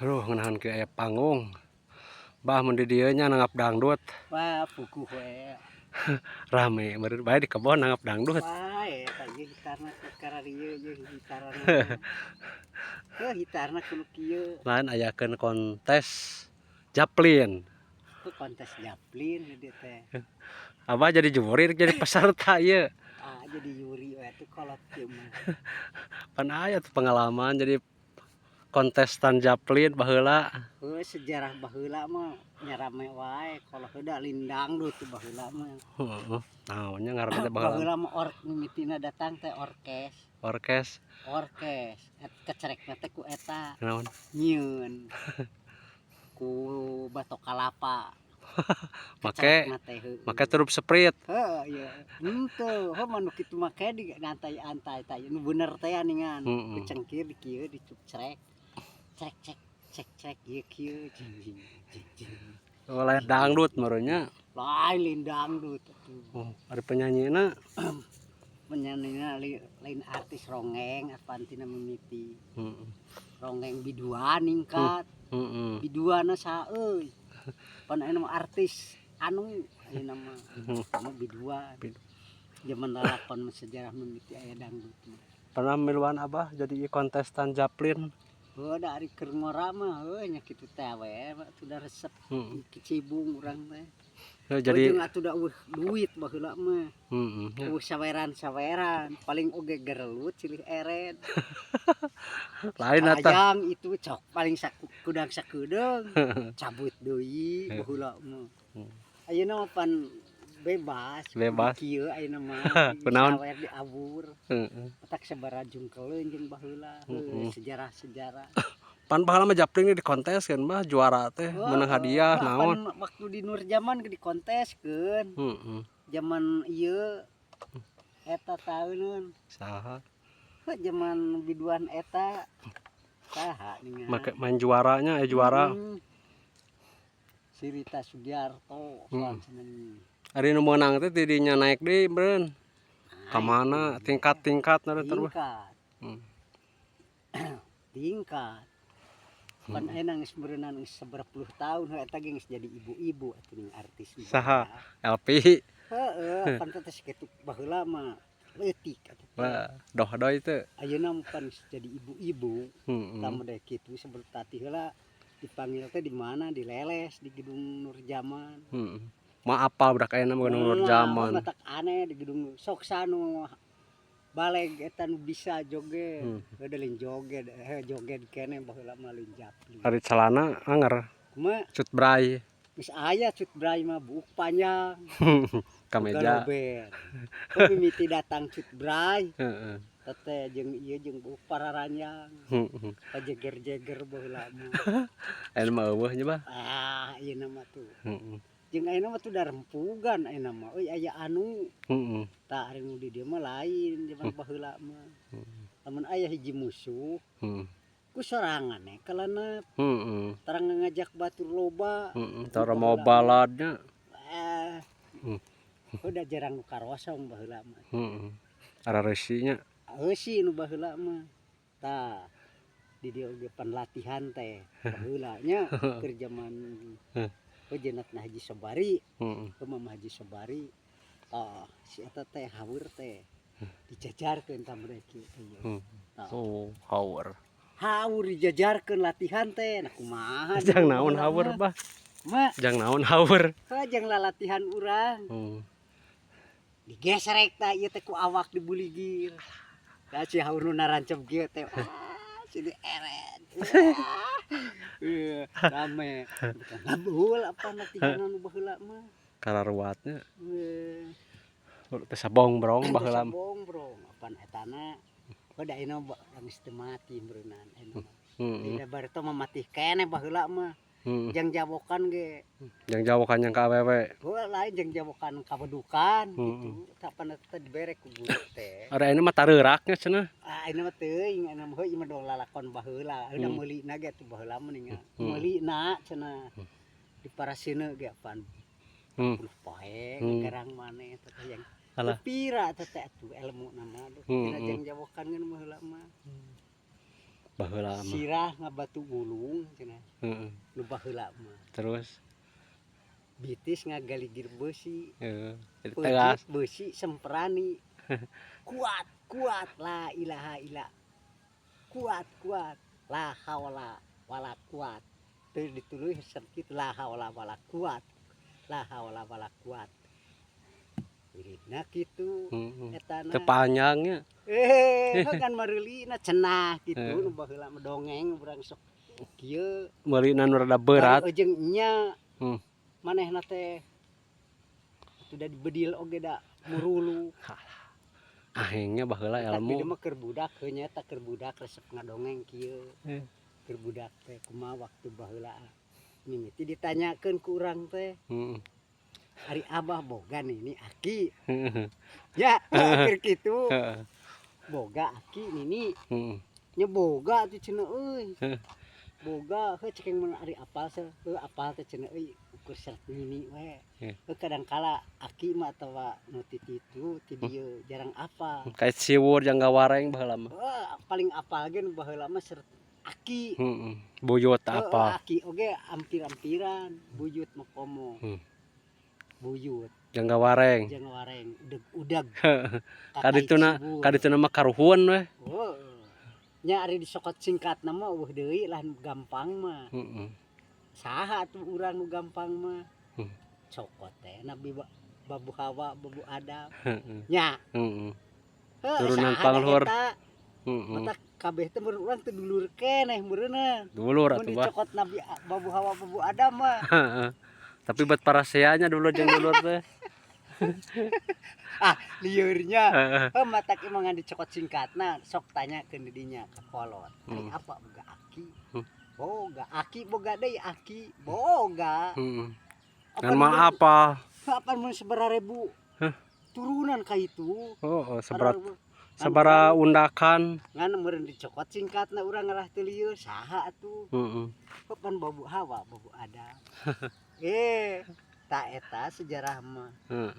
Aduh, ngeunaheun kieu aya panggung. Bah, mun di dieu nya nanggap dangdut. Wah, puguh we. Rame meureun bae di kebon nanggap dangdut. Wah, eta ieu gitarna ku kararieu ieu gitarna. Heuh, gitarna kudu kieu. Lain ayakeun kontes japlin. Ku kontes japlin di dieu teh. Abah jadi juri, jadi peserta ieu. Ah, jadi juri we atuh kolot kieu mah. Pan aya tuh pengalaman jadi kontestan japlin baheula. Heuh, sejarah baheula mah nya rame wae kolot heula lain dangdut tuh baheula mah. Heeh. Naon nya ngaranna teh baheula? Baheula mah or mimitina datang teh orkes. Orkes. Orkes. Et kecerekna teh ku eta. Naon? Nyieun. Ku batok kalapa. Make Kecerekna teh heueuh. Make trup Sprite. Heuh, ieu. Henteu, heuh mah nu kitu make di ngantai-antai tah nu bener teh aningan. Ku cengkir di kieu dicup crek. Crek cek cek cek ieu kieu jing jing jing jing. Oh, lain dangdut meureun nya. Lain, lain dangdut atuh. Oh, ari penyanyina? Penyanyina lain artis, ronggeng apantina mimiti. Ronggeng biduan ningkat. Biduanna saha euy. Pan ayeuna mah artis anu ayeuna mah mah biduan. Zaman lalakon mah sejarah mimiti aya dangdut mah. Pernah miluan Abah jadi kontestan japlin? Heuh, da ari keur ngora mah heuh nya kitu teh we atuh da resep kicibung urang teh. Heuh, jadi jeung atuh da eueuh duit baheula mah. Heeh nya. Eueuh saweran-saweran, paling oge gerelut silih eret. Lain atuh. Hayang itu cok paling sakudang sakedeung cabut deui baheula mah. Ayeuna mah pan bebas. Bebas. Kieu ayeuna mah. Kunaon? Sawer diawur. Matak sabaraha jungkeleun jeung baheula. Heuh, sejarah-sejarah. Pan baheula mah japling di kontes kan, Bah, juara teh menang hadiah naon. Pan waktu di Nur Zaman ge dikonteskeun. Zaman ieu eta tauneun. Saha? Heuh, zaman biduan eta saha ningan. Make main juaranya juara. Si Rita Sugiarto cenah. Ari nu meunang teh ti dinya naik deui meureun. Ka mana tingkat-tingkat na terus. Tingkat. Tingkat. Pan ayeuna geus meureunan geus sabaraha puluh tahun heuh eta ge geus jadi ibu-ibu atuh ning artis nu Saha? baheula. LP. Heeh, pan teh sakitu baheula mah leutik atuh teh. Wah, dohdoy teu. Ayeuna mah pan geus jadi ibu-ibu. Heeh. Tah model kitu sebelum tati heula dipanggil teh di mana, di Leles, di gedung Nur Zaman. Heeh. Mah apal budak ayeuna mah gedung Nur Moal, Zaman. Matak aneh di gedung sok sanu baleg eta nu bisa joget. Heuh, lain joget, heuh joget keneh baheula mah lain japli. Ari calana anger. Kumaha? Cut bray. Geus aya cut bray mah buuk panjang. Kameja. Galober. Heuh, mimiti datang cut bray. Teteh jeung ieu jeung buuk pararanjang. Pajeger-jeger baheula mah. Ayeuna mah euweuh nya, Bah. Ah, ayeuna mah tuh. Jeung ayeuna mah tuh da rempugan ayeuna mah euy aya anu. Tah, ari nu di dieu mah lain zaman baheula mah. Lamun aya hiji musuh ku sorangan we kalanep. Tara ngajak batur loba. Heeh, tara mau baladnya. Ah. Udah jarang nu karosong baheula mah. Heeh. Arareusi nya. Eusi nu baheula mah. Tah, di dieu oge pan latihan teh baheula nya keur jaman heuh jenatna Haji Sobari. Heuh, Mama Haji Sobari. Tah, si eta teh haur teh dijajarkeun ka mereka teh ieu. Tah. Oh, haur. Haur dijajarkeun latihan teh. Nah, kumaha Jang naon haur, Bah? Ma, Jang naon haur? Heuh, jang lalatihan urang. Digesrek tah ieu teh ku awak dibuligir. Tah, si haur nu narancep kieu teh. Ah, si eret. Ieu rame. Ngabul apa latihan anu baheula mah. Kararuatnya. Heuh. Teh sabongbrong baheula mah. Sabongbrong apan etana. Oh, da ayeuna geus teu mati meureunnan ayeuna mah. Heeh. Da bareto mah mati keneh baheula mah. Heeh. Jang jawokan ge. Jang jawokan yang ka awewe. Heuh, lain jang jawokan kawedukan gitu. Kapan eta dibere ku guru teh. Ari ayeuna mah tareuraknya cenah. Ah, ayeuna mah teuing, ayeuna mah heuh ieu mah doang lalakon baheula. Heuh, da meulina ge atuh baheula mah ningal. Meulina cenah. Di Parasine ge apan puluh poe ngagarang maneh teh hayang. Alah. Teu pira teh teh atuh elmuna mah aduh. Dina jang jawokan geun baheula mah. Baheula mah. Sirah ngabatu gulung cenah. Nu baheula mah. Terus bitis ngagaligir beusi. Heeh. Tegas. Peujeut beusi semprani. Kuat, kuat la ilaha illa. Kuat, kuat la haula wala kuat. Teu ditulis sakitu la haula wala kuat. La haula wala kuat. Wiridna kitu etana. Teu panjangnya. Eh, kan mareulina cenah kitu nu baheula mah dongeng urang sok kieu. Meulina nu rada berat. Bari jeung nya. Manehna teh atuh da dibedil oge da murulu. Ahengnya baheula Tapi ilmu. Dia mah keur budak heuh nya eta keur budak resep ngadongeng kieu. Keur budak teh kumaha waktu baheula mimiti ditanyakeun ku urang teh. Ari abah boga nini aki. Ya, keur kitu. Boga aki nini. Nya boga atuh cenah euy. Boga heuh cekeng mun ari apal heuh apal teh cenah euy ukur seret nini we. Heuh kadang kala aki mah atawa nu ti ditu ti dieu jarang apal. Kayak siwur jeung gawareng baheula mah. Heuh, paling apal ge nu baheula mah seret aki. Heeh. Buyut Heuh, apa? Aki oge ampir-ampiran, buyut mah komo. Buyut Jeung gawareng. Jeung wareng udeg-udeg. Kadituna kadituna mah karuhun we. Heuh. Nya ari disokot singkatna mah eueuh deui lah nu gampang mah. Saha atuh urang nu gampang mah? Cokot teh Nabi Babu Hawa, Babu Adam. Nya. Heuh, Turunan saha pangluhur. eta? Heeh. Matak kabeh teh meureun urang teh dulur keneh meureunna. Dulur Mun atuh bah. dicokot Nabi Babu Hawa, Babu Adam mah. Heeh. Tapi buat paraseanya dulur jeung dulur teh. Ah, liurnya. Heeh. Heuh, matak emang ngan dicokot singkatna sok tanyakeun di dinya ka kolot. Ari apa boga aki? Boga aki boga deui aki boga. Apa Ngan mah apa? Apa mun sabaraha ribu Hah? Turunan ka itu. Oh, seberat Sabaraha- sabara undakan. Ngan meureun dicokot singkatna urang ngalah teu lieur saha atuh? Heeh. Pan Babu Hawa, Babu Adam. Eh, tak eta sejarah mah. Heeh.